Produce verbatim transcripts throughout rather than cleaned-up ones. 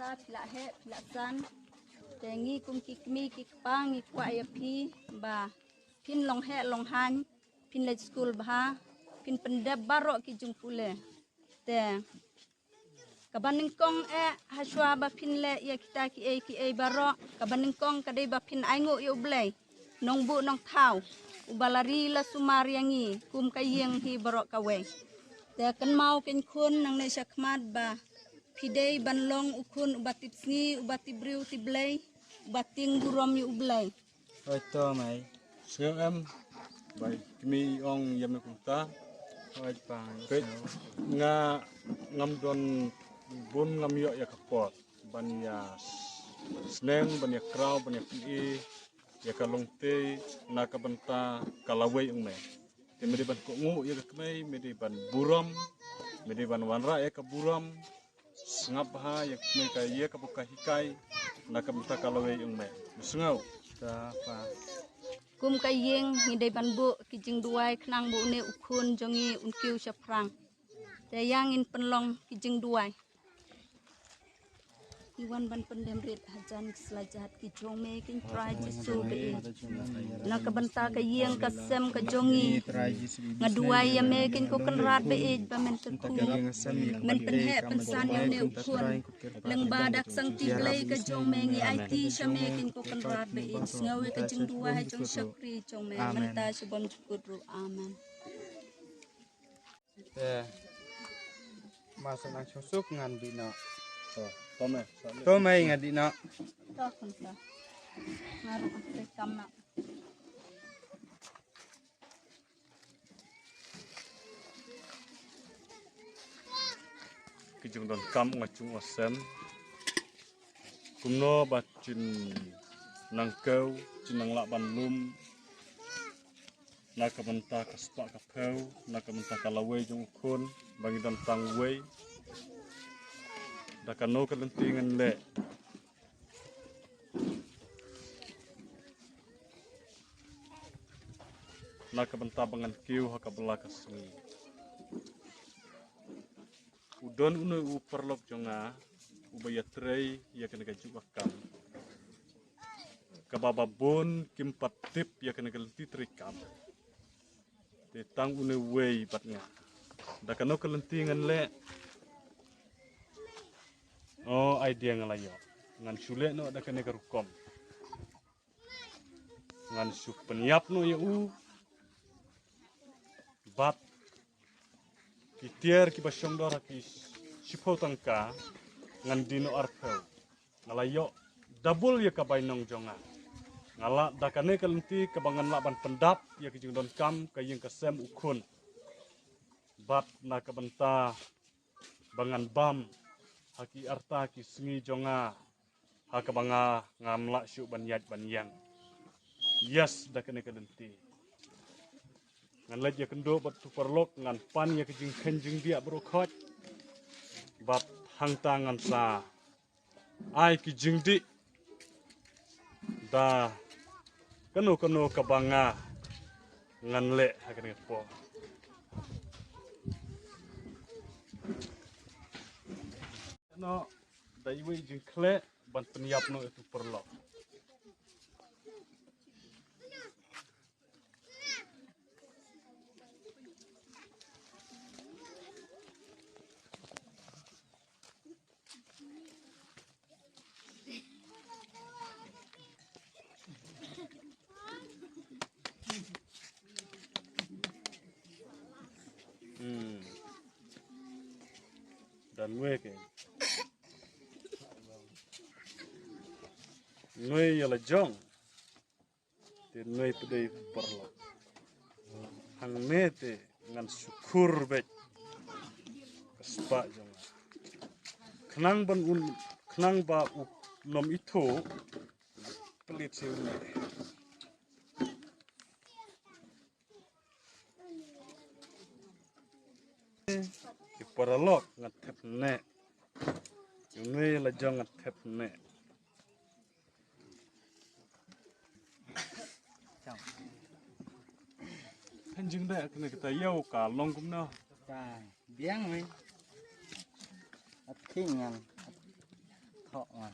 Phi la heh, phi la san. Te ngi kum ki kmie ki kpa ngi kwah ïa phi ba phin long heh long haiñ, phin leit skul bha, phin pyndep baroh ki jingpule. Te kaba nyngkong eh, hashwa ba phin leh ïa kita kiei kiei baroh, kaba nyngkong ka dei ba phin ainguh ïa U Blei, Nongbuh Nongthaw, uba la ri la sumar ïa ngi kum ka ïing hi baroh kawei. Te kynmaw kein khun, nangne shakhmat ba phi dei ban long u khun uba tipsngi, uba tip briew tip Blei, uba tieng burom ïa U Blei. Oi to mei. Sngew em? Bai kmie i ong ïa me kumta. Oi pa. Peit, nga ngam don bun, ngam ïoh ïa ka por ban ïa sneng, ban ïa kraw, ban ïa plie ïa ka longtei na ka bynta ka lawei jong me. Te me dei ban kohnguh ïa ka kmie, me dei ban burom, me dei ban wanrah ïa ka burom. Sngap bha ïa ka kmie, ka ïa kaba ka hikai na ka bynta ka lawei jong me. Me sngew? Ta pa. Kum ka ïing ngi dei ban buh ki jingduwai khnang ba une u khun jong ngi un kiew shaphrang. Te ïa ngin pynlong ki jingduwai. Ngi wan ban pyndem rit hajan ki sla jait ki jong me, kein Trai Jisu ba ïeit. Na ka bynta ka ïing ka sem ka jong ngi, nga duwai ïa me, kein ko Kynrad ba ïeit, ba men kyrkhu, men pynheh pynsan ïa une u khun. Lyngba dak Sangti Blei ka jong me ngi aiti sha me, kein ko Kynrad ba ïeit. Sngew ïa ka jingduwai ha jong shakri jong me mynta sha bymjukut ruh. Amen. Te ma sa nang suk suk ngan dih noh. To, to mei, to mei ngan dih noh. To khun ta. Nga ruh ka trei kam na. Ki jingdonkam nga jong u sem. Kumno ba kin nang kiew, kin nang lah ban lum na ka bynta ka spah ka phew, na ka bynta ka lawei jong u khun ba ngi don tang uwei. Da kano ka lynti ngan leh na ka bynta ba ngan kiew ha ka bylla ka sngi. U don une u paralok jong nga uba ïatrei ïa kane ka juh ka kam, kaba ba bun kim pat tip ïa kane ka lynti trei kam. Te tang une uwei bad nga. Da kano ka lynti ngan leh? O, idea nga la ïoh. Ngan shu leh noh da kane ka rukom. Ngan shu pynïap noh ïa u. Bad ki tiar kiba shong dor ha ki shiphew tyngka ngan die noh arphew. Nga la ïoh double ïa ka bainong jong nga. Nga la da kane ka lynti kaba ngan lah ban pyndap ïa ki jingdonkam ka ïing ka sem u khun. Bad na ka bynta ba ngan bam ha ki arta ki sngi jong nga, ha kaba nga ngam lah shuh ban ïaid ban ïeng. Yes, da kane ka lynti ngan leit ïakynduh bad utu u paralok, ngan pan ïa ka jingkheiñ jingdiah baroh khoit. Bad hangta ngan sa ai ki jingdih da kano kano kaba nga ngan leh ha kane ka por. Noh da iwei i jingkhleh ban pynïap noh ïa utu u paralok. Hmm. Dan wei ke. Nui ïa la jong. Te nui pdei paralok. Hangne te ngan shu khur beit ka spah jong nga. Khnang ban un, khnang ba u nym ithuh. Pynleit sha une. Ki paralok nga thep ne. Une la jong nga thep ne. Kan jing da kane kata ïa u ka long kumno. Ka biang me. At king ngan. thoh nga.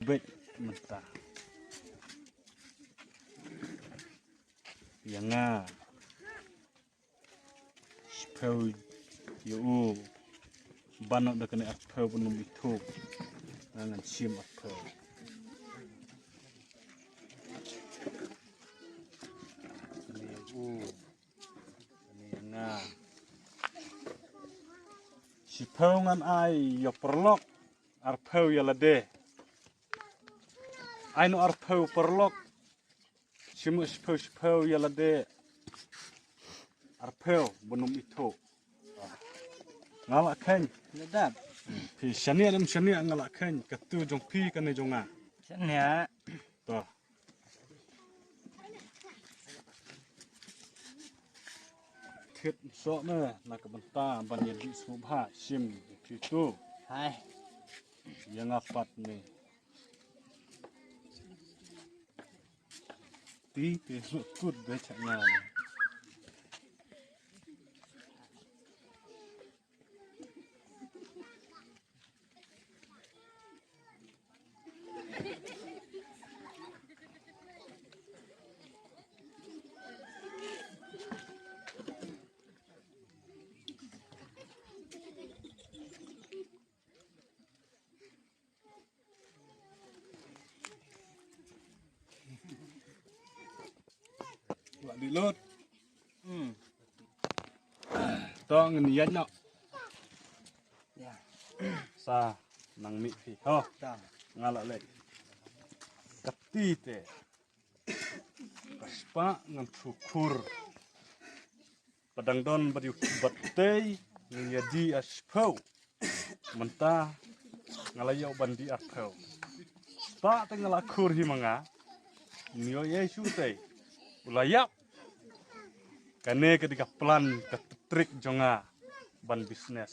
Beit mynta ïa nga. Shiphew ïa u. Ban noh da kane arphew ban ym ithuh. Nga ngan shim arphew. Kane ïa u. Kane ïa nga. Shiphew ngan ai ïa u paralok. Arphew ïa lade. Ai noh arphew paralok. Shim shiphew shiphew ïa lade. Arphew ban ym ithuh. Nga la kheiñ. Nga dap. Phi shaniah ne em shaniah nga la kheiñ. Katu jong phi kane jong nga. Shaniah. To. Thied soh me na ka bynta ban ïa dih sngewbha shim phi tu. Hai. Ïa nga pat ne. Ti te kut be cha nga ne. Wah di lut. Hmm. To ngin ïaid noh. Ya. Sa nang mih phi. Ho. Ta. Nga la leh. Kati te. Ka spah ngan phu khur. Ba dang don ba dei u bat tei ngin ïa dih arphew. Mynta nga la ïoh ban dih arphew. Spah te nga la khur hi ma nga. Ngi ïoh ïa shu tei. U la ïap. Kane ka dei ka plan ka trik jong nga ban business.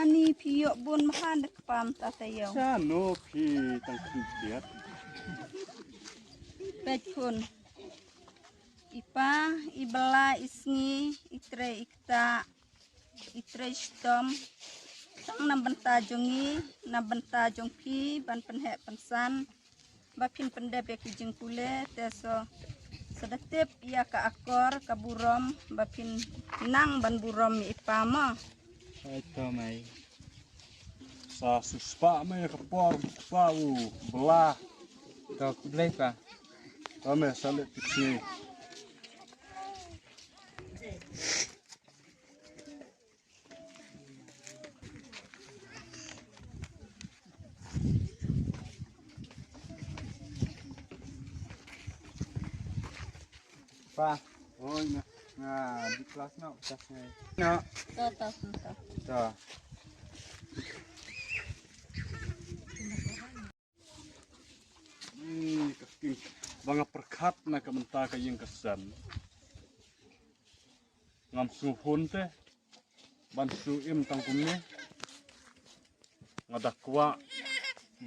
Ani phi ïoh bun bha da kpa mynta taïew. Sa no phi tang khun biat. Peit khun. I pa, i bylla, i sngi, i trei, i ktah, i trei shitom. Tang na bynta jong ngi, na bynta jong phi, ban pynheh pynsan. Ba phin pyndep ïa ki jingpule, te so, sa da tip ïa ka akor, ka burom, ba phin nang ban burom ïa i pa mo. Ai to mai. Sa su spah mai ka por, spah u bylla. To khublei pa. To mai sa leh phi. Pa. Oi, na. Na, di kelas na, kelas na. Na. Ta, ta, ta. Ta. Hmm, ka king. Ba nga pyrkhat na ka bynta ka ïing ka sem. Ngam sngewhun te. Ban shu im tang kumne. Nga da kwah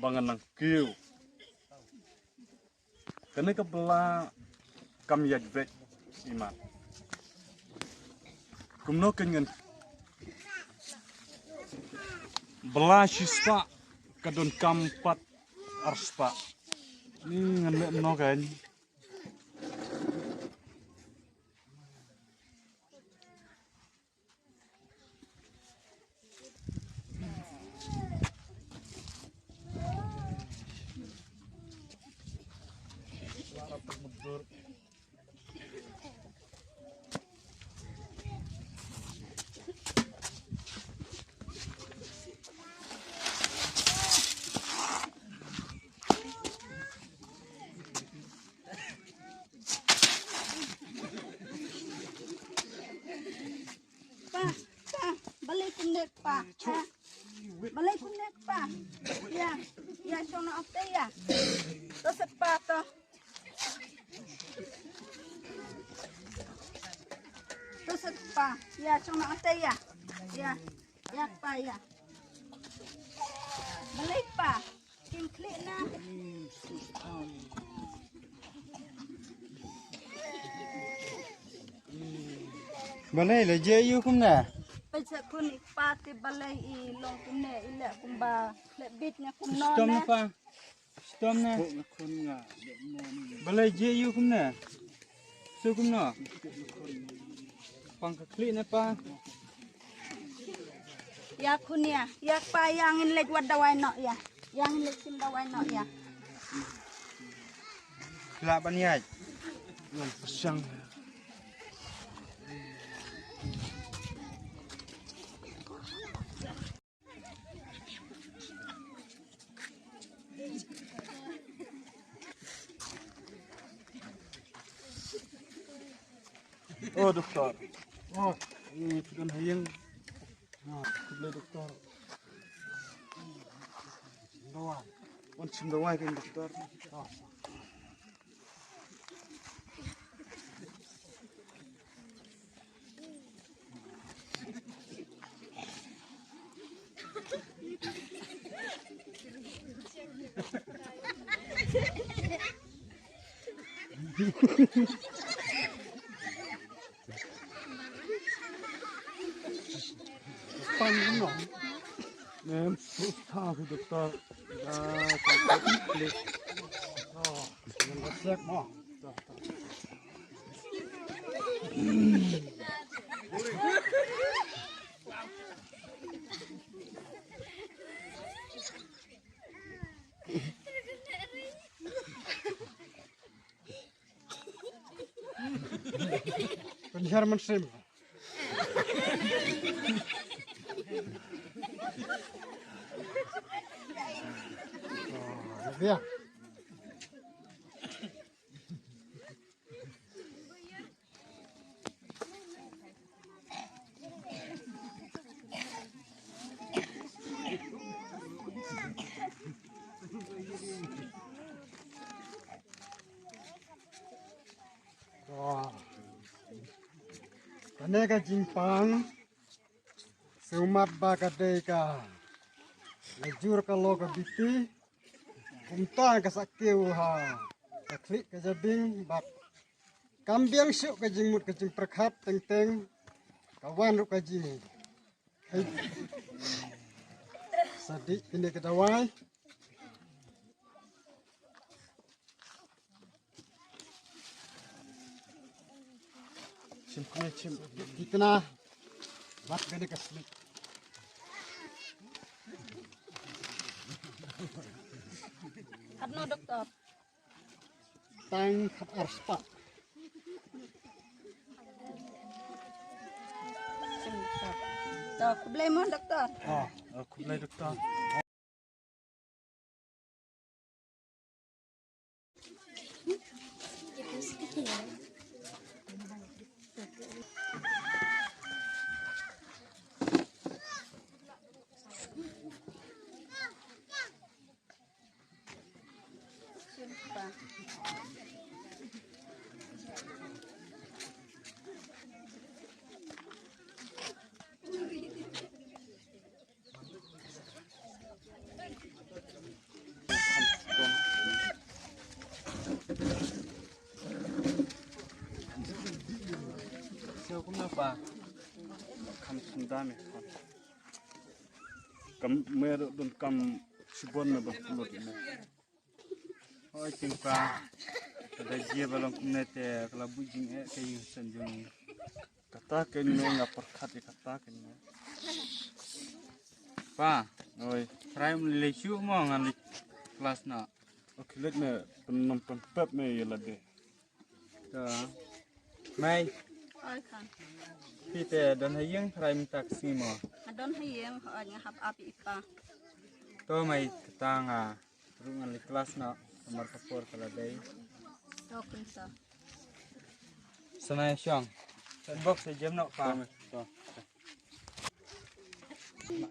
ba ngan nang kiew. Kane ka bylla kam ïaid beit imat. Kumno kein ngan. Bylla shispah ka donkam pat arspah. Ni ngan leh kumno kein. Nek pa. Ha? Balei kumne pa? Ïa, ïa shong na ap te ïa. To set pa to. To set pa. Ïa shong na ap te ïa. Ïa, ïa pa ïa. Balei pa? Kim khlieh na. Balei la jia ïa u kumne? Peit sa khun i pa te balei i long kumne i leh kumba leh bit ne kumno. Stom ne pa. Stom ne. Balei jia ïa u kumne? Sa kumno? Pang ka khlieh ne pa. Ïa khun ïa, ïa pa ïa ngin leit wad dawai noh ïa. Ïa ngin leit sim dawai noh ïa. Lah ban ïaid. Ngan pyrshang. Oh, doktor. Oh, ini tukang hayang. Ah, khublei doktor. Dawai. Wan shim dawai kan doktor. Ah. Pang no. Nem, susah hidup tak. Dah, tak klik. Oh, yang resep mah. Tak, tak. Pynhiar mynsiem. Oh, ya. Kane ka jingpang sngewmat ba ka dei ka la jur ka lo ka biti. Kumta ka sa kiew ha ka khlieh ka jabing bad kam biang shuh ka jingmut ka jingpyrkhat teng teng ka wan ruh ka jing. Sa dih kine ka dawai. Shim kine shim. Kitna. Wat kane ka snik. Katno doktor? Tang khat ar spah. To, khublei mo doktor. Ah, ah, khublei doktor. Sio kumno pa? Kam sunda me. Kam me don kam shibon me ban pulot me. Oi, tyngka. Ka da jia ba long kumne te ka la buh jingeh ka ïing shen jong ngi. Kata kane nga pyrkhat ïa kata kane. Pa, oi, trai um lei shuh mo ngan leit klas na. Okay, leit me pynnom pynpep me ïa lade. To. Mei. Oi khan. Phi te don ha ïing trai mynta ka sngi mo. Nga don ha ïing, hooid nga hap ap ïa i pa. To mei, kata nga ruh ngan leit klas noh, namar ka por ka la dei. To kumta. Sa nai shong. Sandbox sa jem noh pa. To, to.